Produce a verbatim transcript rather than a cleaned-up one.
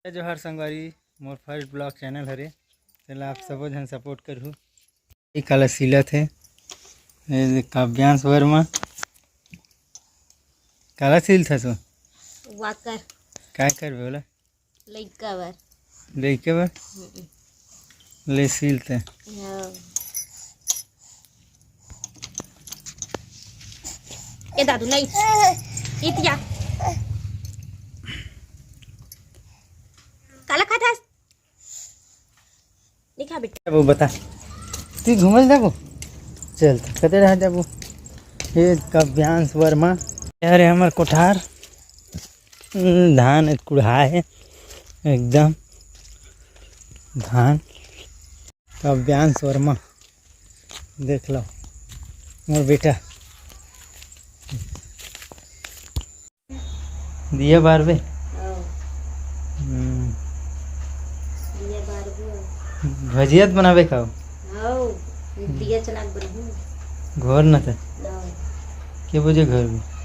जय जोहार संगवारी, मोर first vlog channel हरे, तेला आप सबो झन support करहू। ये काला सिलत हे, ये काव्यांश वर्मा। काला सिलथस वो? Walker। काय करबे ओला? लइका बर। लइका बर? हम्म। ले सिल ते। हाँ। ए दादू, नहीं। इतिया। काला खाथस? नहीं खा बेटा। वो बता। तू घूमल जाबो? चल, तो कते रह जाबो? ये काव्यांश वर्मा। अरे हमर कोठार। हम्म, धान कुढ़ा हे एकदम। धान। काव्यांश वर्मा, देख लो मोर बेटा। दिया बारबे? हाँ। हम्म। दिया बारबो। भजिया त बनाबे खाओ। हाँ, दिया चला के बनहूँ। घोर न त। हाँ। के बजे घोरबे?